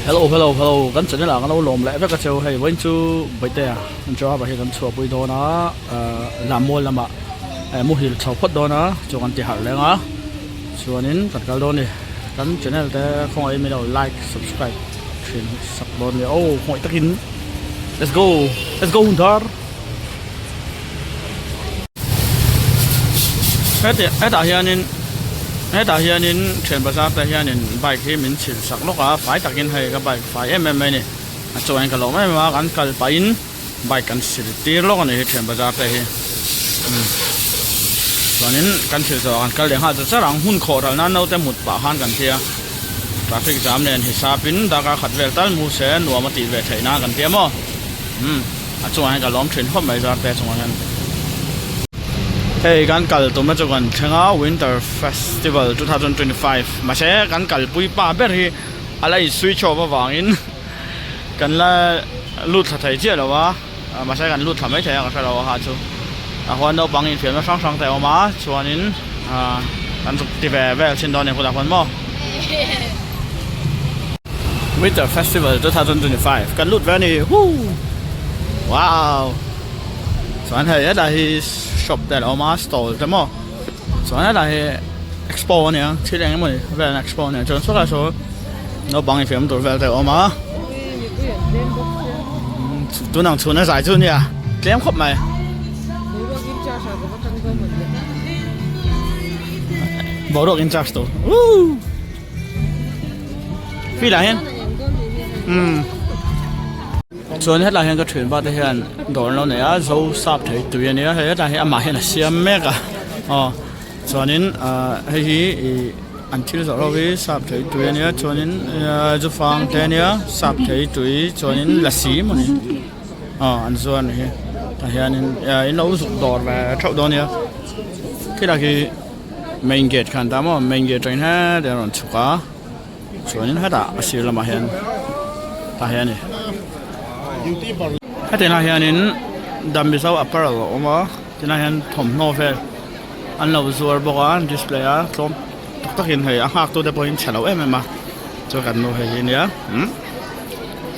Hello hello hello kan channel ah kan lo lawm leh vek a cheu hei vawiin chu Bawihtea an chu a hi kan chhuahpui dawn a ahh Lammual lamah muhil chho phawt dawn a chu kan ti harh leng a chuanin kan kal dawn a ni kan channel te khawngaih in min lo like subscribe thin sak dawn nia aw khawngaih takin let's go let's go Hunthar. Heti hetah hianin hetah hianin thian bazar te hianin bike hi min chhil sak lawk a fai takin hei ka bike fai em em mai a ni a chuan ka lawm em em a kan kal pahin bike kan sil tir lawk a ni hi thian bazar te hi umm chuanin kan thil zawh ah kan kal leh nghal ta char ang hun khawh ral nan naute mut pah khan kan tia traffic jam nen hisap in darkar khat vel tal mu se nuam a tih ve theih nan kan tia maw umm. A chungah hian ka lawm thin khawp mai zar te chungah hian. Hei kan kal tumna chu kan thleng a winter festival 2025 mahse kan kalpui pa ber hi a la in switch off avangin kan la lut thla thei chiah lo a mahse kan lut thla mai thei a ka hre lo a kha chu a huan naupang infiamna hrang hrang te a awm a chuanin ah kan zuk ti ve vel chin dawn a ni hunah huan maw. Winter Festival 2025 kan lut ve a ni hoo wow chuan hei helai hi shop te a lo awm a stall te maw chuan helai hi expo a nia thil eng emawni vel an expo a nia chuan sawtlai saw naupang infiam tur vel te a awm a tunang chhun a zai chu nia tlem khawp mai. Boruak in charge tur woo. Field ah hian umm chuan hetlai hian ka thian pa te hian dawr an lo nei a zo sap thei tui a nia hei hetlai hi amah hian a siam mek a aw chuanin ah hei hi ih an thil zawrh ho hi sap thei tui a nia chuanin zufang te a nia sap thei tui chuanin lasi mawni aw an zuar a nih hi tah hianin in lo zuk dawr ve theuh dawn a nia khilai khi. Main gate khan ta maw main gate atangin hetlai a rawn chhuk a chuanin hetah a sir lamah hian tah hian a ni heti lai hianin Dambizo apparel a awm a tilai hian thawmhnaw vel an lo zuar bawk a an display a tlawm tak takin hei a nghak tute pawhin chhe lo em em a chuan kan nu hei hi ania umm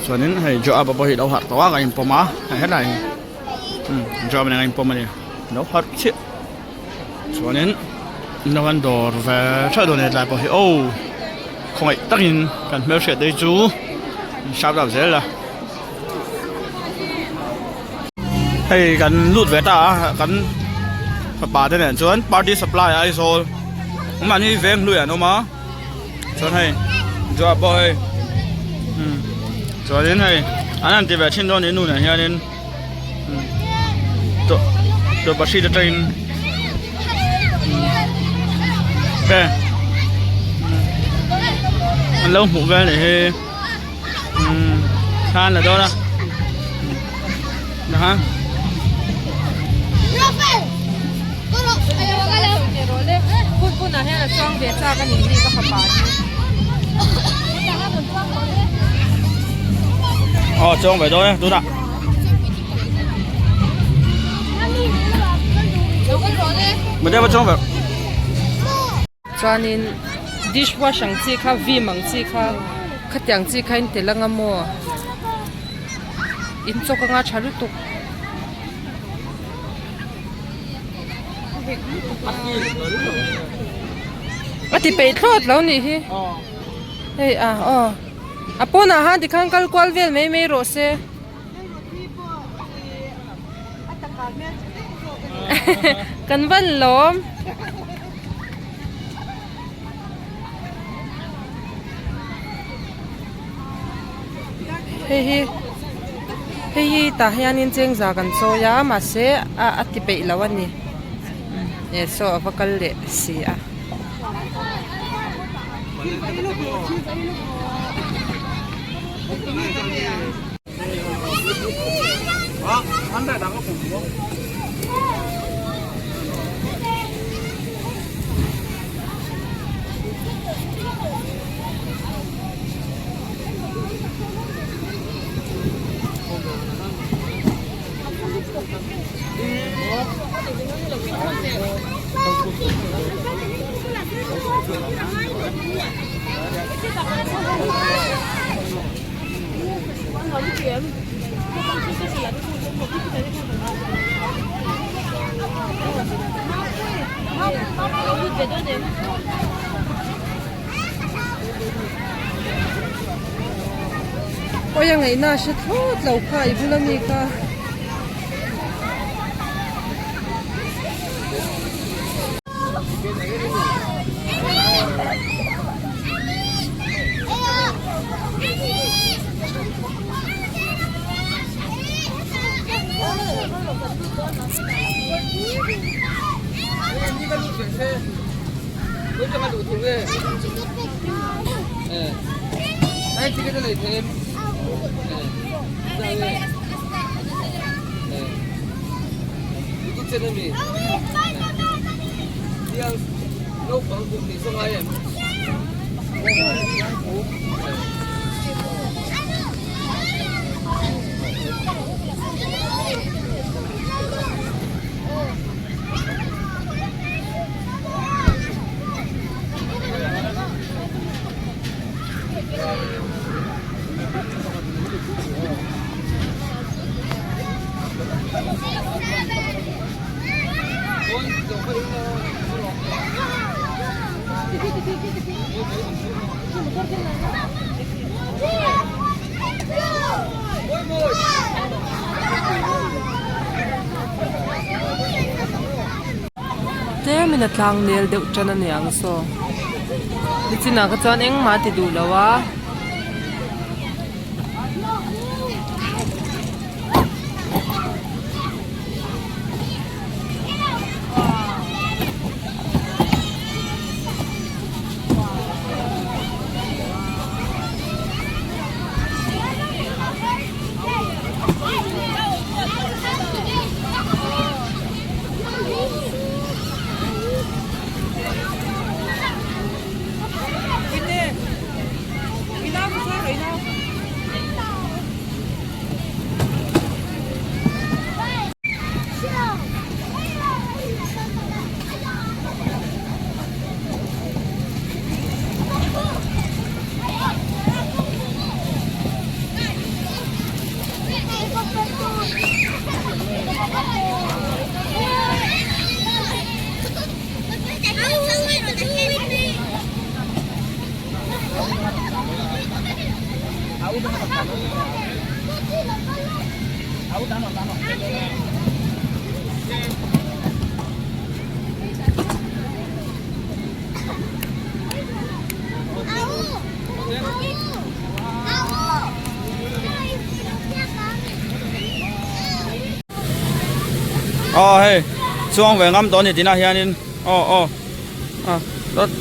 chuanin hei Joab-a pawh hi a lo harh tawh a ka inpawm a hei helai hi umm Joab-a nen a inpawm a ni a lo harh chiah. Chuanin naupang dawr ve theuh dawn a ni tlai pawh hi aw khawngaih takin kan hmelhriat te hi chu in shout out zel a hei kan lut ve ta a kan fapa te nen chuan party supply Aizawl mahni veng hlui an awm a chuan hei job pawh hei umm chuanin hei an han ti ve thin dawn a ni nu nen hianin. Tawlhpahrit atangin te an lo hmuh vel anih hi umm thla an la dawn a aha. Aw chuang ve dawn e tunah. Chuanin dish wash ang chi kha vim ang chi kha khatiang chi kha in tel anga maw in chawk anga tha lutuk. A ti peih thlawt lo nih hi hei a aw a pawnah han tikhan kal kual vel mai mai rawh se. Kan van lawm. Hei hi hei hi tah hianin chengza kan chawi a mahse a a ti peih lo a ni e saw a va kal leh si a. Awi a ngaihna a hre thlawt lo kha i bula mi kha. Tlemin a tlang nel deuh tan a niang saw nichinah kha chuan engmah a ti duh lo a. Aw hei chuang ve ngam tawh a ni tinah hianin aw aw a dawt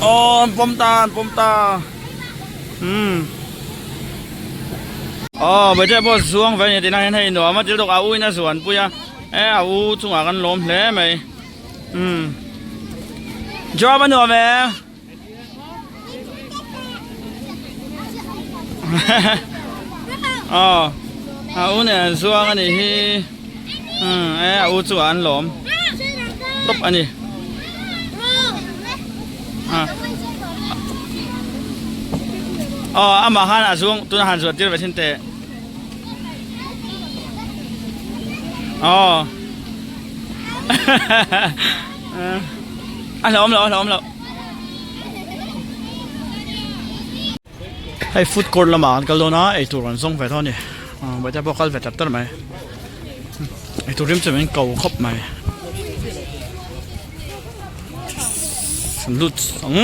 aw an pawm ta an pawm ta umm aw bajaj pawh chuang ve a ni tinah hian hei nuam a thil tawk a u in a zuan pui a e a u chungah kan lawm hle mai umm job a nuam e. Aw a u nen an zuang a nih hi umm e a u chu an lawm tawp a ni aw amah khan a zuang tunah han zuah tir ve thin teh aw a hlauhawm loh a hlauhawm loh. Hei food court lamah an kal dawn a eitur an zawng ve dawn a ni bawihte pawh a kal ve tlat tlat mai eitur rim chu min ko khawp mai lut ang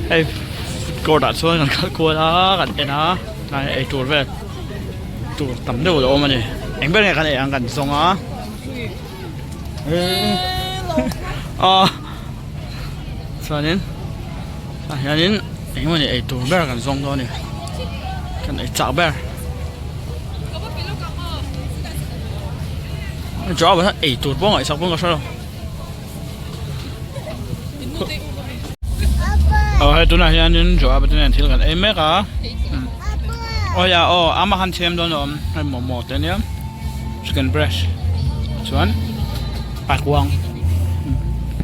hei food court ah chuan kan kal kual a kan en a tlai eitur vel tur tam deuh a lo awm a ni eng ber nge kan ei ang kan zawng a. Aw chuanin tah hianin engemaw ni eitur ber kan zawng dawn a ni kan ei chak ber job ah hian eitur pawh ngaihsak pawn ka hre lo aw hei tunah hianin job te nen thil kan ei mek a aw ya aw ama han chhem dawn a awm hei momo te ania. Chicken breast chuan paikuang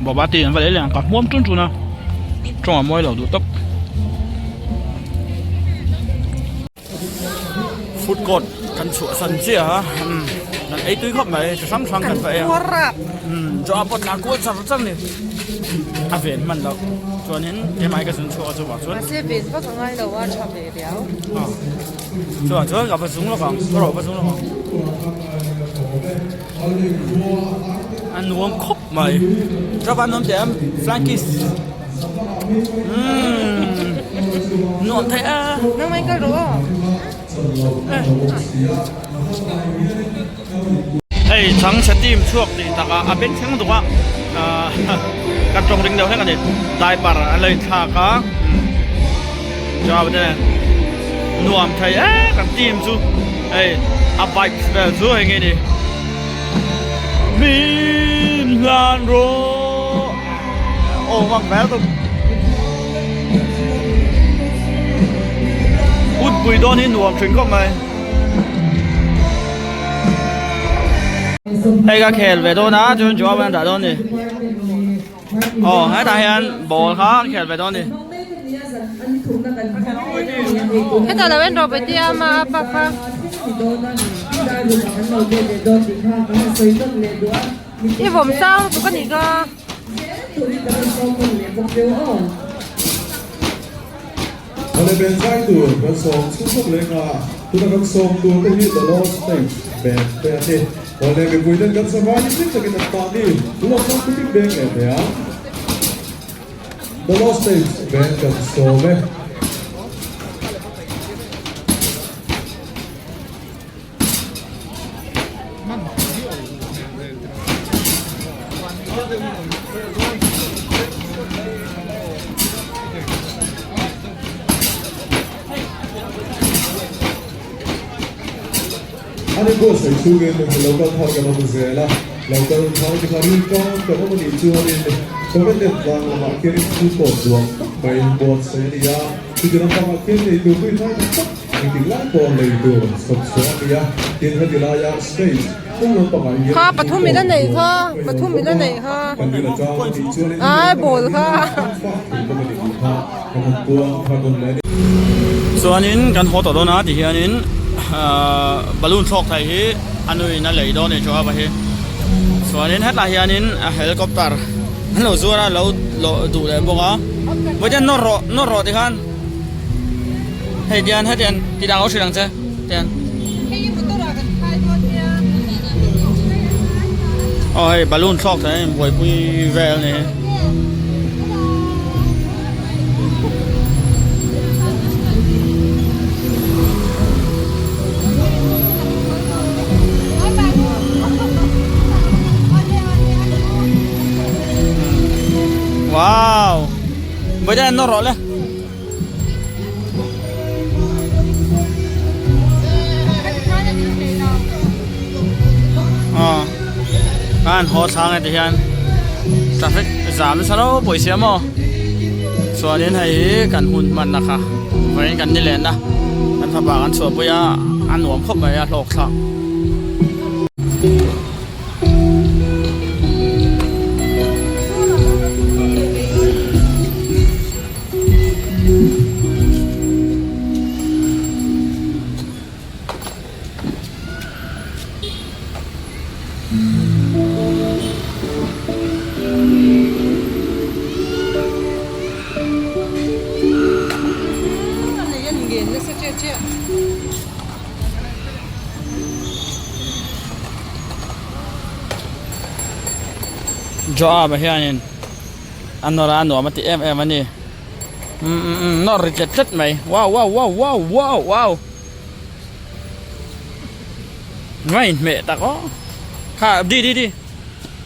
boba tea an va leh leh ang ka hmuam tun tun a tawng a mawi lo duh tawp. Food court kan chhuah san chiah a kan ei tui khawp mai chi hrang hrang kan va ei a chaw pawh tla kual char char a ni a ven hman loh chuanin keimah hi ka zun chhuak a chuvang chuan mahse ven vak a ngai lo a tha ve riau chuvang chuan ka va zung lawk ang ka rawh va zung lawk ang a nuam khawp mai chaw va nuam teh a flying kiss umm nuam thei a nangmah in kal rawh aw. Hei chhangchhe team chhuak tih takah a beng thleng duk a ahh kan tawng ring deuh hlek a ni diaper an lo inthlak a chuan te nuam thei em kan team chu hei a vibes vel chu hei nge ni min hlan rawh aw vang vel tuk. Hunpui dawn hi nuam thin khawp mai. Hei ka khel ve dawn a chuan Joao an dah dawn a ni. Aw hetah hian ball kha an khel ve dawn a ni. Hetah lo en rawh Beti a ama a pa kha. I vawm sang lutuk a nih kha. Kha pathum ila neih kha pathum ila neih kha ai ball kha. Chuanin kan haw tawh dawn a ti hianin ahh balloon thlawk thei hi a nuin a lei dawn a ni chu a va hi chuanin hetlai hianin a helicopter an lo zuar a lo lawh duh leh bawk a vawiin nawr rawh nawr rawh tikhan. Hei tian hetian ti dang lo hrilh ang che tian. Aw hei balloon thlawk thei a inbuaipui vel a ni. Wow! Vawiin nawr rawh le. Khan haw thlang e ti hian traffic zam nasa lo pawisa maw chuanin hei hi kan hun hmanna kha vawiin kan ni lenna kan fapa kan chhuahpui a a nuam khawp mai a hlawk thlak. Joab a hianin a nawr a nuam a ti em em a ni umm umm umm nawr ri tlet tlet mai wow wow wow wow wow wow ngaihmeh tak aw kha di di di.